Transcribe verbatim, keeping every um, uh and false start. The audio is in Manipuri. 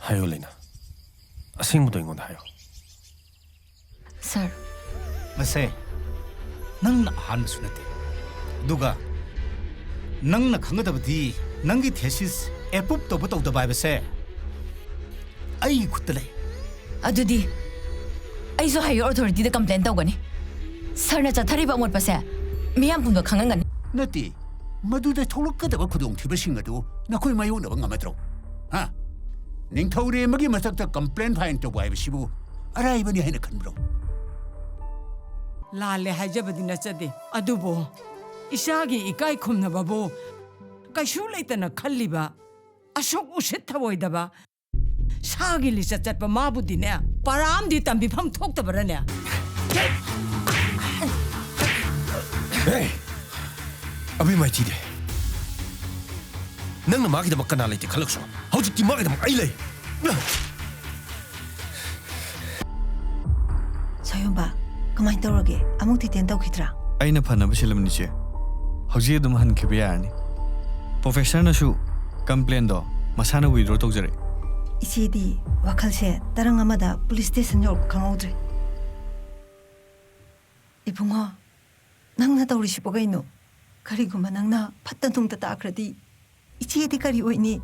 ꯍꯥꯏꯌꯣ ꯂꯩꯅꯥ, ꯑꯁꯦꯡꯕꯗꯣ ꯑꯩꯉꯣꯟꯗ ꯍꯥꯏꯌꯣ꯫ ꯁꯥꯔ, ꯃꯁꯦ ꯅꯪꯅ ꯑꯍꯥꯟꯕꯁꯨ ꯅꯠꯇꯦ꯫ ꯑꯗꯨꯒ ꯅꯪꯅ ꯈꯪꯒꯗꯕꯗꯤ ꯅꯪꯒꯤ thesis approve ꯇꯧꯕ ꯇꯧꯗꯕ ꯍꯥꯏꯕꯁꯦ ꯑꯩꯒꯤ ꯈꯨꯠꯇ ꯂꯩ꯫ ꯑꯗꯨꯗꯤ ꯑꯩꯁꯨ higher authorityꯗ complain ꯇꯧꯒꯅꯤ꯫ ꯁꯥꯔꯅ ꯆꯠꯊꯔꯤꯕ ꯑꯃꯣꯠꯄꯁꯦ ꯃꯤꯌꯥꯝ ꯄꯨꯝꯕ ꯈꯪꯍꯟꯒꯅꯤ꯫ ꯅꯠꯇꯦ, ꯃꯗꯨꯗ ꯊꯣꯛꯂꯛꯀꯗꯕ ꯈꯨꯗꯣꯡꯊꯤꯕꯁꯤꯡ ꯑꯗꯨ ꯅꯈꯣꯏ ꯃꯥꯌꯣꯛꯅꯕ ꯉꯝꯃꯗ꯭ꯔꯣ? ꯍꯥ? ꯅꯤꯡꯊꯧꯔꯦꯝꯕꯒꯤ ꯃꯊꯛꯇ complain file ꯇꯧꯕ ꯍꯥꯏꯕꯁꯤꯕꯨ ꯑꯔꯥꯏꯕꯅꯤ ꯍꯥꯏꯅ ꯈꯟꯕ꯭ꯔꯣ? ꯂꯥꯜꯂꯦ ꯍꯥꯏꯖꯕꯗꯤ ꯅꯠꯆꯗꯦ, ꯑꯗꯨꯕꯨ ꯏꯆꯥꯒꯤ ꯏꯀꯥꯏ ꯈꯨꯝꯅꯕꯕꯨ ꯀꯩꯁꯨ ꯂꯩꯇꯅ ꯈꯜꯂꯤꯕ, ꯑꯁꯨꯛ ꯎꯁꯤꯠ ꯊꯑꯣꯏꯗꯕ, ꯁꯥꯒꯤ ꯂꯤꯆꯠ ꯆꯠꯄ ꯃꯥꯕꯨꯗꯤꯅꯦ, ꯄꯔꯥ ꯑꯃꯗꯤ ꯇꯝꯕꯤꯐꯝ ꯊꯣꯛꯇꯕꯔꯅꯦ? ꯑꯕꯦꯝꯃ ꯏꯆꯤꯗꯤ, ꯅꯪꯅ ꯃꯥꯒꯤꯗꯃꯛ ꯀꯅꯥ ꯂꯩꯇꯦ ꯈꯜꯂꯛꯁꯨ, ꯍꯧꯖꯤꯛꯇꯤ ꯃꯥꯒꯤꯗꯃꯛ ꯑꯩ ꯂꯩ꯫ ꯁꯣꯌꯣꯝꯕ, ꯀꯃꯥꯏꯅ ꯇꯧꯔꯒꯦ? ꯑꯃꯨꯛ detain ꯇꯧꯈꯤꯗ꯭ꯔꯥ? ꯑꯩꯅ ꯐꯅꯕ ꯁꯤꯜꯂꯝꯅꯤ, ꯏꯆꯦ꯫ ꯍꯧꯖꯤꯛ ꯑꯗꯨꯝ ꯍꯟꯈꯤꯕ ꯌꯥꯔꯅꯤ꯫ ꯄ꯭ꯔꯣꯐꯦꯁꯔꯅꯁꯨ complainꯗꯣ ꯃꯁꯥꯅ withdraw ꯇꯧꯖꯔꯛꯏ꯫ ꯏꯆꯦꯗꯤ ꯋꯥꯈꯜꯁꯦ ꯇꯔꯪ ꯑꯃꯗ police station ꯌꯧꯔꯛꯄ ꯈꯪꯍꯧꯗ꯭ꯔꯦ꯫ ꯏꯕꯨꯡꯉꯣ, ꯅꯪꯅ ꯇꯧꯔꯤꯁꯤꯕꯨ ꯀꯩꯅꯣ? ꯀꯔꯤꯒꯨꯝꯕ ꯅꯪꯅ ꯐꯠꯇ ꯅꯨꯡꯗ ꯇꯥꯈ꯭ꯔꯗꯤ ꯏꯆꯦꯗꯤ ꯀꯔꯤ ꯑꯣꯏꯅꯤ?